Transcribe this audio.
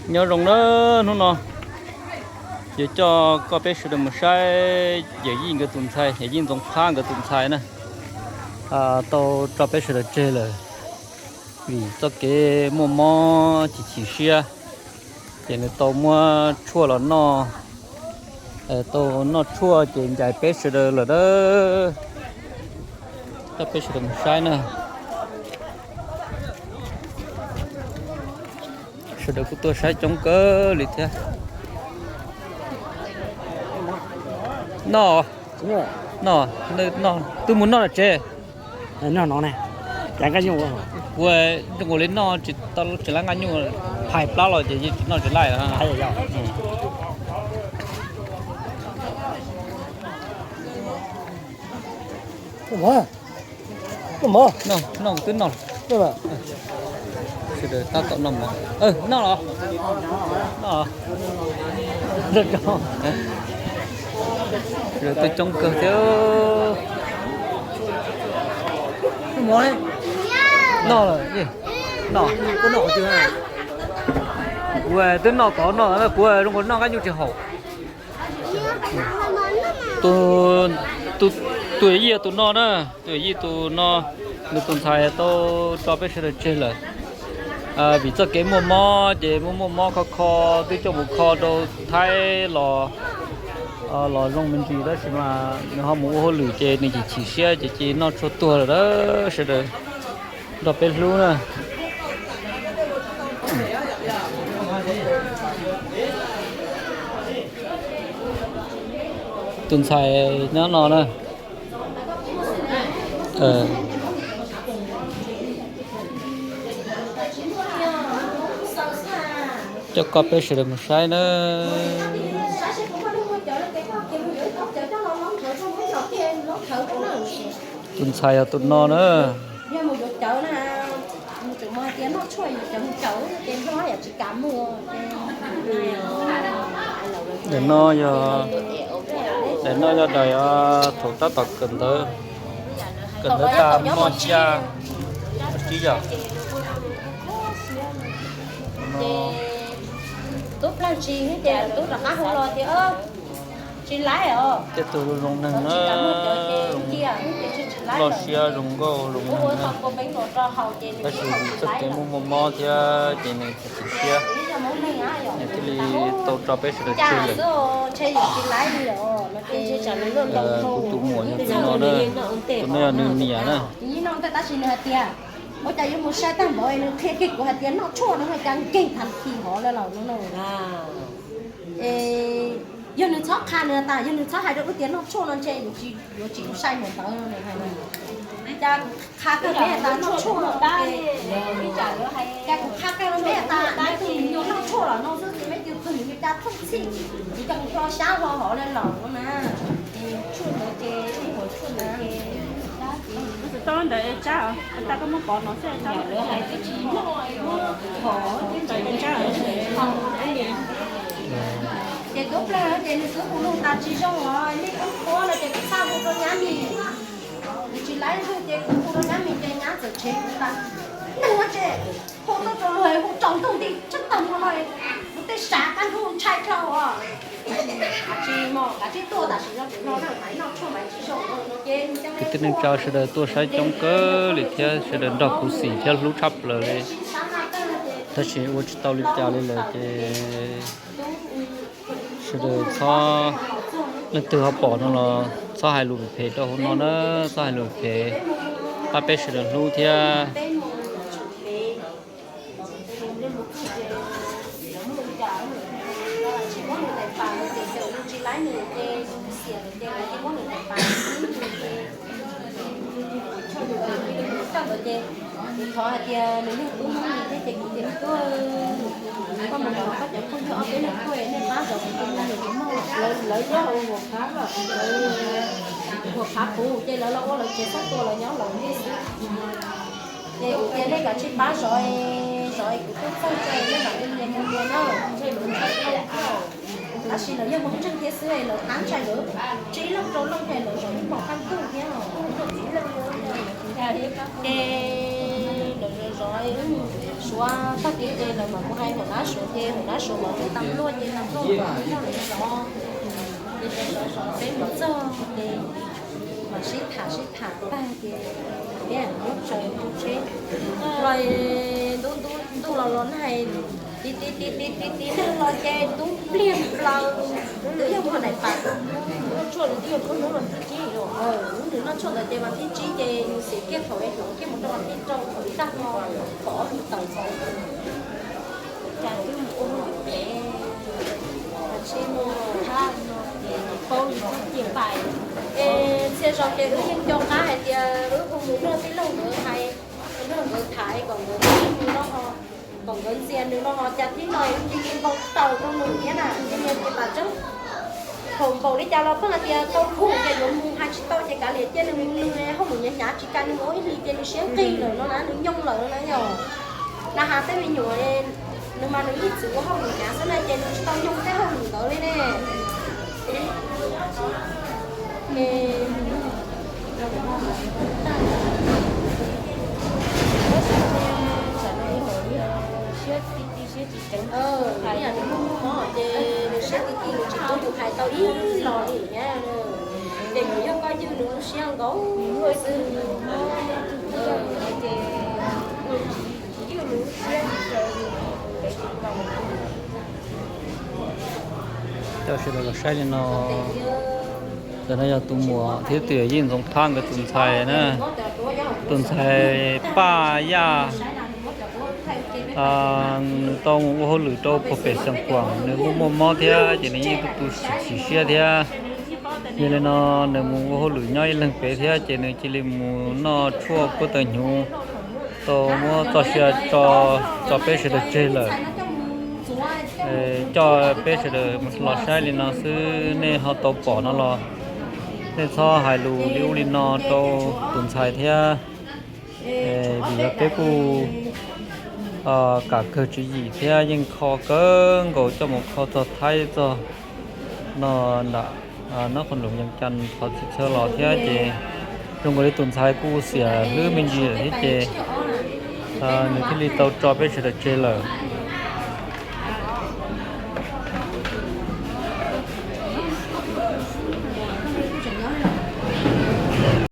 Nyob zoo na, hnub no yuav coj koj peb sawv daws mus saib yawm yij nkawd tus ntxhais, yawm yij Ntxoov Phab nkawd tus ntxhais na, tau tso peb sawv daws tseg lawm vim txoj kev muaj mob chim chim siab, ces nws tau muab tshuaj los noj, tau noj tshuaj ces ncaim peb sawv daws lawm na. Coj peb sawv daws mus saib na. Sawv daws kuj tuaj saib coob kawg li thiab. Noj, noj, twb mus noj lawm tsev. Kuv zoo nkaus li noj tsis tau tsis laib nqaij nyuj, phais plab los ces yeej tsis noj tsis laij. Noj, twb noj. Sawv daws tab tom noj mov. Noj los? Noj los? Sawv daws tuaj coob kawg thiab. Noj lawm, noj. Kuv twb noj tod no, kuv zoo nkaus noj nqaij nyuj tsis haum. Tus yawm yij tus no na, tus yawm yij tus no, nws tus ntxhais tau tso peb sawv daws tseg lawm. Vim txoj kev muaj mob ces muaj muaj mob kho kho, twb coj mus kho rau Thaib los, los zoo me ntsis tab sis mas nws ho mus ua hauj lwm ces nws chim chim siab ces cia noj tshuaj tuag lawm na sawv daws. Nrog peb hlub na. Tus ntxhais nyob no na. Coj koj peb sawv daws mus saib na. Tus ntxhais yog tus no na. Daim no yog, daim no yog daim thaum tab tom kawm ntawv, kawm ntawv tag moj xya, tsib yom. Tub plag ntsis ces tub rov qab hu los tias, tsis laib os. Tej tug zoo neeg na, loj siab zoo nkauj zoo neeg na, tab sis txoj kev muaj muaj mob thiab ces nws chim chim siab, nws thiaj li tau tso peb sawv daws tseg lawm. Kuv tus muam yog tus no na, tus no yog nws niam na. Tab sis nws hais tias, ua cas yuav mus sai tag npaum, nws qhia kiag kuv hais tias noj tshuaj no cas nkeeg tag kis hov lawm los no. Es yog nws txhob qha nws tas, yog nws txhob hais rau wb tias noj tshuaj no ntshe yuav tsis mus sai mus ntawd no. Cas kuv qha kawg peb tas noj tshuaj no, cas kuv qha kawg peb tas neb tus me nyuam noj tshuaj los no xwb, neb tus twg nws cas thooj txhij, nws coj mus hlo xyab hlo hov li los no na. Tshuaj ntawd ces, tshuaj ntawd ces, ntawd, ces tub plag ces nws xub hu lug tas tsis zoo os, nej kub qhuab no ces kuv txhaj hu rau nyab mis. Kuv tsis laib lug ces kuv hu rau nyab mis ces nyab txawm tshev kuv tas, nug tse, hu tuaj rau luag hu tsaus ntuj nti tshaj tag no los kuv tej sav kaj ntug ntshai dhau os. Tsis mos kav tsij tuaj tam sim no kuv no na, maiv noj tshuaj maiv tsis zoo no ces. Kwv tij neej tsa sawv daws tuaj saib coob kawg li thiab sawv daws nrog kuv xim thiab hlub tshaj plaws li, tab sis ua tsis tau li cas li lawm ces sawv daws txhob, leej twg ho pom no los txhob hais lus phem rau hauv no na, txhob hais lus phem, pab peb sawv daws hlub thiab. Ces kuv thov hais tias nws yog tub Hmoob li thiab ces kuv tias tub, koj mus nrog koj cov phooj ywg ob peb leeg tuaj nej pab zov kuv tus me nyuam kuv mog. Lawv nyob hauv Huam Qhab, Huam Qhab puv ces lawv los ua lawv tsev xab tua lawv nyob lawv ntej xwb. Ces kuv tias nej kav tsij pab zov, zov kuv tuaj txog tso nej mam li mus mus na. Tab sis lawv yog Hmoob ntseeg thiab xwb lawv qab ntshai lawv tsib leeg rau leej ces lawv zov ib hmos kaj ntug thiab os. Ces lawv zov zov Suav tag kis tes lawm mas kuv hais hauv nab suav ces hauv nab suav mas lub tas luaj ces tas luaj mas nrog lawv zov. Ces zov zov zov peb mus txog ces mas sib tham sib tham tag ces peb muab tsaws mus tsev. Los ntuj ntuj los los nag, tiv tiv tiv tiv tiv tiv nag los ces ntub pliag plaws. Twb yog muag daim pam, noj tshuaj ntawd ces vas thib tsib ces nws xiam kiag thaum es hnov kiag mus rau vas thib rau thaum ib tag hmo, thaum ob hmo tawm ntawd. Cas twb mus ua hauj lwm pem, tsis mus thab no ces paub li cia pais. Es txhia zaus ces wb yeej nco qab hais tias wb hu mus nrog tij laug nkawd hais, nrog nkawd tham kom nkawd noj ho, kom nkawd ntxias nws no ho cas tib no cia li npau taws rau nws thiab na, cia li tas tseeb. Thaum npaum li cas los pheej hais tias tau khoom ces yuav mus, hais tsis tau ces kav liam, cia nws mus nws hauj lwm hnyav hnyav tsis kam nws mus ua ib hlis ces nws siab nqig lawm no na, nws nyooj lawm no na yog. Na has tej me nyuam, nws mas nws ib txwm ua hauj lwm hnyav xwb na ces nws tsis tau nyooj tej hauj lwm ntawd li ne. Siab ti ti siab tsis ceev, yog nws muaj muaj mob ces nws siab ti ti, nws tsis tau tus hais tau ib los li thiab. Ces nws yog koj ywg nws lub siab nkaus xwb. Coj sawv daws los saib li no. Ntawm no yog tus muam thiab tus yawm yij Ntxoov Thab nkawd tus ntxhais na. Tus ntxhais Paj Yaj, nws tau mus ua hauj lwm rau puag pem Xeev Khuam, nws muaj muaj mob thiab ces nws yeej tu tu siab thiab. Yog li no nws mus ua hauj lwm nyob ib leeg pem thiab ces nws cia li mus noj tshuaj puag taws hnyuv, tau muab txoj sia tso peb sawv daws tseg lawm. Coj peb sawv daws los saib li no xwb, nej ho tau pom no los nej txhob hais lus li ub li no rau tus ntxhais thiab. Vim yog peb kuj kam kawg tswv yim thiab yeej kho kawg nkaus coj mus kho txog Thaib txog no nram nab qhoos loos yees cas thov txhij txhawb los thiab ces zoo nkaus li tus ntxhais kuj xiam hlwb me ntsis lawm thiab ces nws thiaj li tau tso peb sawv daws tseg lawm.